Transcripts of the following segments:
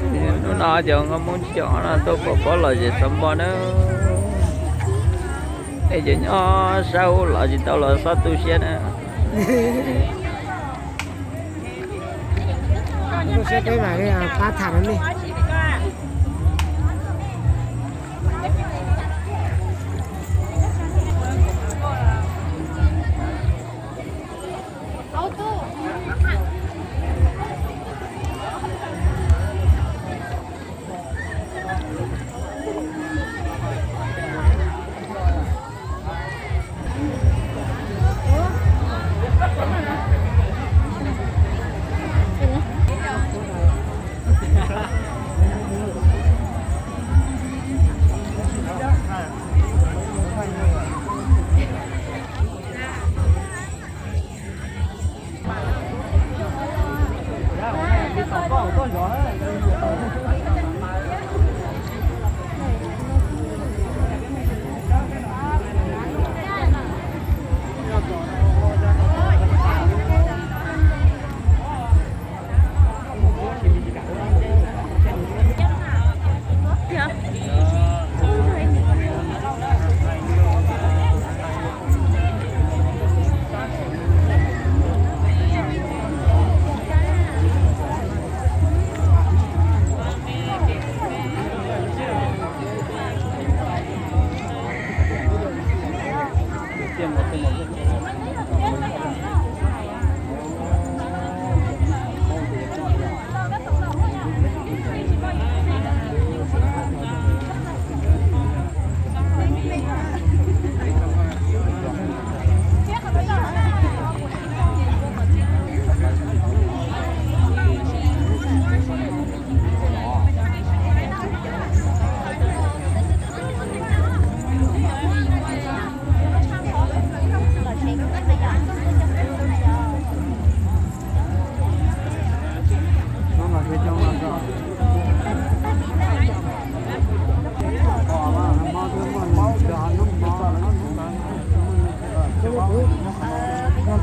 Hnub no cov nkauj Hmoob tsib caug ob no tuaj pov pob lom zem xov npog na. Es cov nyob sab hauv los tsis tau los txhob tu siab na. Pab tham no ne.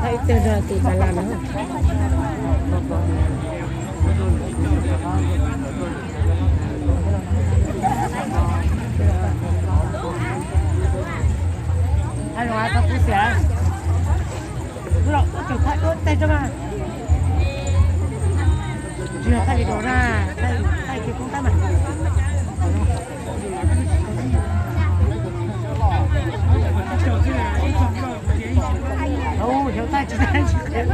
Ib tug rau tus tas las na. Thaij los tau kuv xiam. Tus los ua tus thaij ua teg rau mas. Tsis yog thaij video na, thaij thaij kiag koob tab mas. Ua xyov thaij tsis thaij tsis thaij.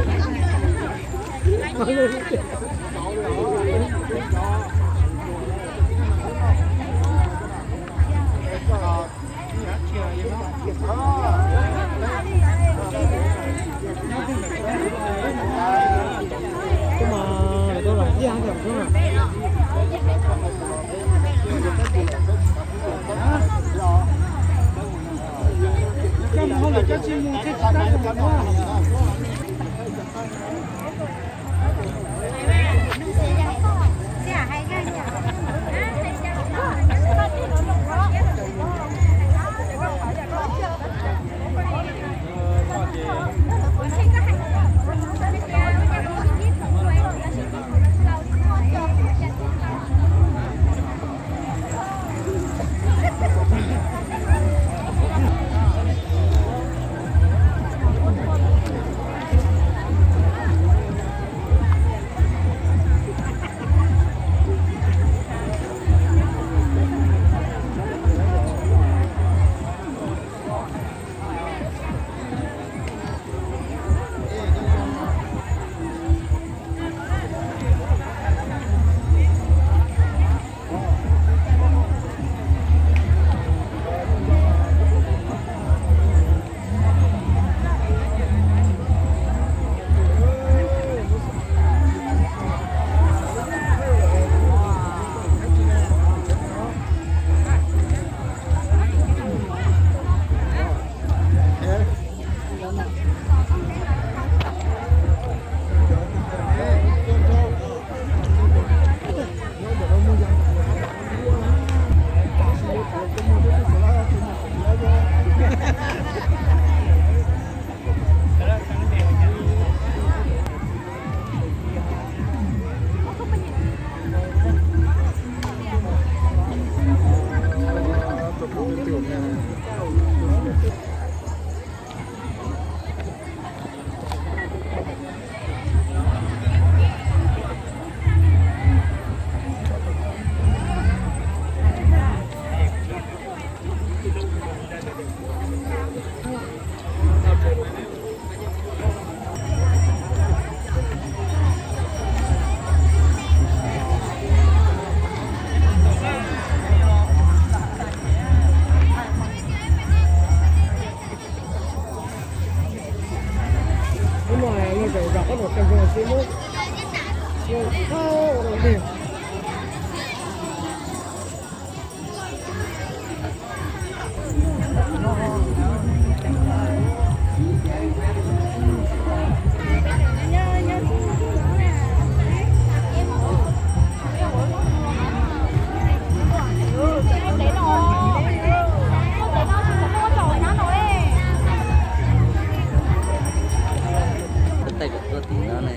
Luag zaum zam qab nram tsev zoo xwb muab. Tej kom tuaj tim no ne.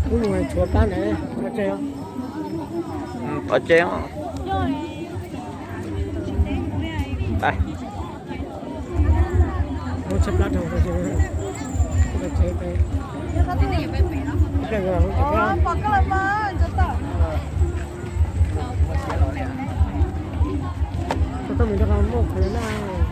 Wb mus tshuav plab ntawd, qhov tsev os. Qhov tsev os. Muab tshaib plab rau qhov tsev. Tau tau mus rau qhov muaj qhov lawv laj.